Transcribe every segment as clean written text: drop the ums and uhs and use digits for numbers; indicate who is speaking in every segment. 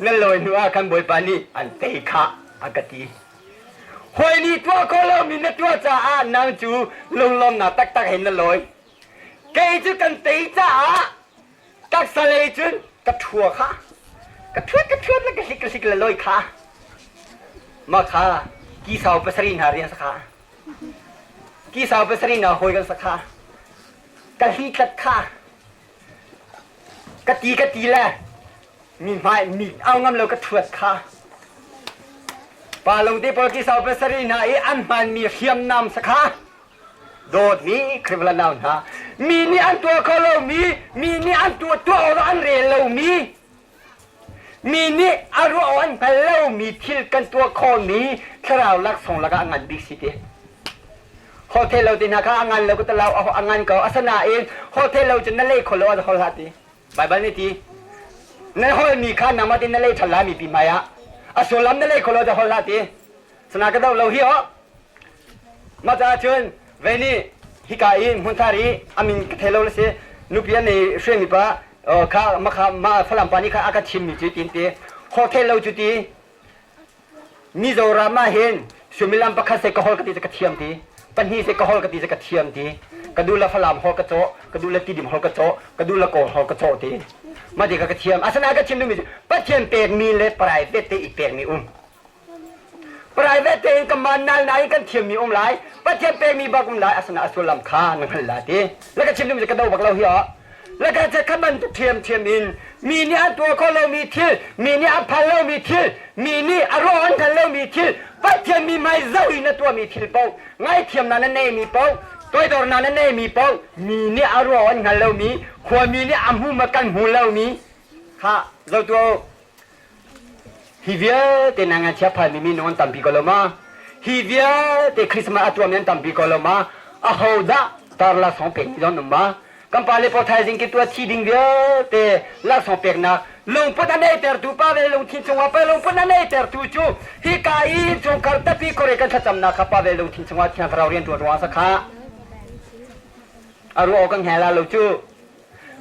Speaker 1: Na lawi hnu ah khan Bawipa nih an tei khah a ka ti. Hawi nih tuah khawh lomi na tuah caah nang cu lunglawmnak taktak he na lawi. Kei cu kan tei caah taksa lei cun ka ṭhua kha ka ṭhuat ka ṭhuat le ka hlik ka hlik le lawi kha mah kha kisau pasarih hna rian sa kha kisau pasarih hna hawi kan sa kha ka hli tlat kha Ka ti ka ti le mi hmai mi au ngam lo ka ṭhuat kha. Pa lungte pawl kisau pasarih hna i an hmanmi hriamnam sakha dawtmi Khrihfa nau hna mi nih an tuah kho lomi mi nih an tuah tuah awk an rel lomi mi nih a ruah awk an hngal lomi thil kan tuah khawhmi thlarau laksawng lakah a ngan bik si ti. Hotel lo te hna kha a ngan lo ka talau a ngan ko asinain hotel lo cun na lei kho lo a hol hlah ti Baibal nih ti na holmi kha nangmah tin na lei ṭhan lai mipi hmai ah a sullam na lei kho lo da hol hlah ti sana ka do lo hi oh mah caah cun vei nih hika i hmunthar i amin ka thei lo la si nupi an nei hruaimi pa kha makha ma falam pa nih kha a ka chimmi cu tin ti hotel lo cu ti Mizoram ah hin suimilam pakhat seh ka holh ka ti cu ka thiam ti, pahnih seh ka holh ka ti cu ka thiam ti, ka duh le Falam holh ka cawh, ka duh le Tidim holh ka cawh, ka duh le Kawl holh ka cawh ti. Mah ti kha ka thiam. Asinain ka chim duhmi cu Pathian pekmi le private te i pekmi um. Private tein ka man nal nain kan thiammi um lai, Pathian pekmi bak um lai, asinain a sullam kha na hngalh la ti. Le ka chim duhmi cu ka do bak lo hi ah. Le ka che kha bantuk ṭhiamṭhiam in mi nih an tuah khawh lomi thil, mi nih an phal lomi thil, mi nih a ruah an hngal lomi thil, Pathian mi hmai zoh in na tuahmi thil paoh, ngaihthiamnak na neimi paoh, toidornak na neimi paoh, mi nih a ruah an hngal lomi, khuami nih a hmu ma kan hmu lomi kha zoh tuah u. Hi vialte na ngakchia phanmi minung an tampi ko lo ma? Hi vialte Christmas a tuahmi an tampi ko lo ma? Ahodah tar laksawng pekmi zong an um ma? Kan pale pawl thaizing ki tuah thi ding vialte laksawng peknak lungput a neitertu pa ve lungthin chungah pa lungput a neitertu cu hika i chungkhar tapi kore kan thlacamnak kha pa ve lungthin chungah Thiang Thlarau rian ṭuan ruangah sa kha a ruah awk kan hngal lo cu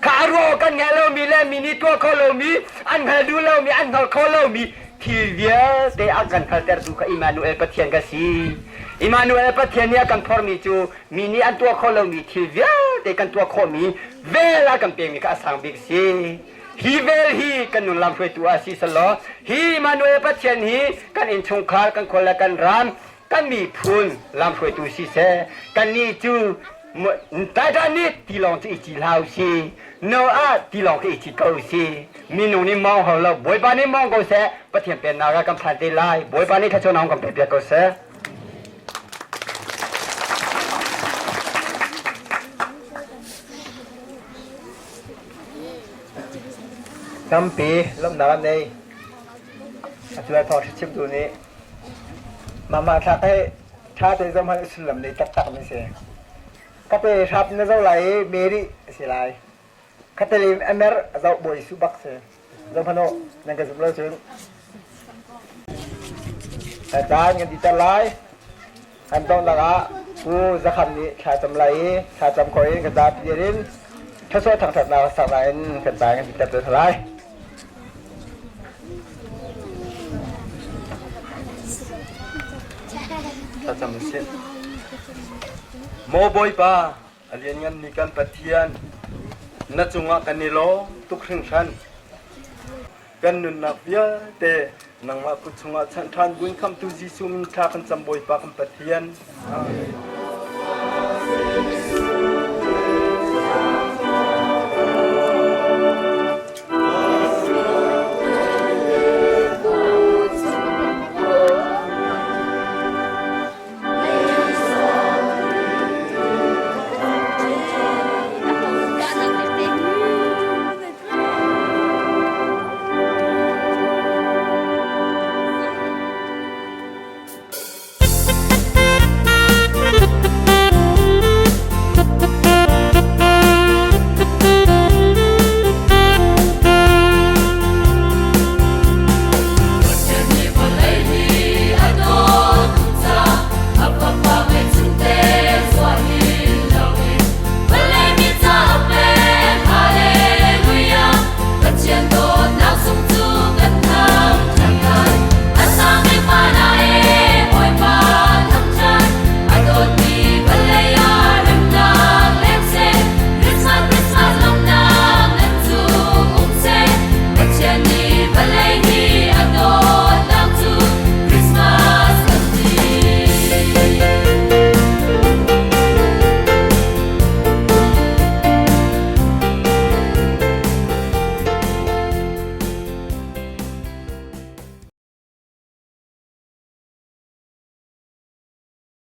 Speaker 1: Kha ruah kan ngei lomi le mi nih tuah kho lomi, an hngal duh lomi, an hngal kho lomi thil vialte a kan hngaltertu kha Immanuel Pathian ka si. Immanuel Pathian nih a kan phormi cu mi nih an tuah kho lomi thil vialte kan tuah khawhmi vel a kan pekmi kha a sang bik si. Hi vel hi kan nun lam hruaitu ah si selaw hi Immanuel Pathian hi kan innchungkhar, kan khua le kan ram, kan miphun lamhruaitu siseh kannih cu Titanic tilawng cu i ci hlah usih Noah tilawng khi i ci ko usih minung nih mawng hau lo Bawipa nih mawng ko seh Pathian pennak ah kan phan te lai Bawipa nih thluachuahnak kan pek piak ko seh
Speaker 2: Tampi lawmhnak an nei. Atu ah thawng chimtu nih Mah hmanthlak hi ṭha tein zoh hmanh sullam nei taktak mi si. Kate hrap na zoh lai i Mary a si lai. Kate le a mer a zoh Bawi Jesuh bak si. Zoh hmanh u, nan ka zum lo cun. Caan kan ti ter lai. Kan donghnak ah Pu Zakham nih thlacam lai i thlacam khawh in kan zapi dir in thluachuah thangṭhatnak saknak in kan caan kan ti ter te lai.
Speaker 3: Thlacam usih. Maw Bawipa, a liannganmi kan Pathian, na cungah kan i lawm tuk hringhran. Kan nunnak vialte nangmah kut chungah chanh ṭhan buin khamhtu Jesuh min thla kan cam Bawipa kan Pathian. Amen.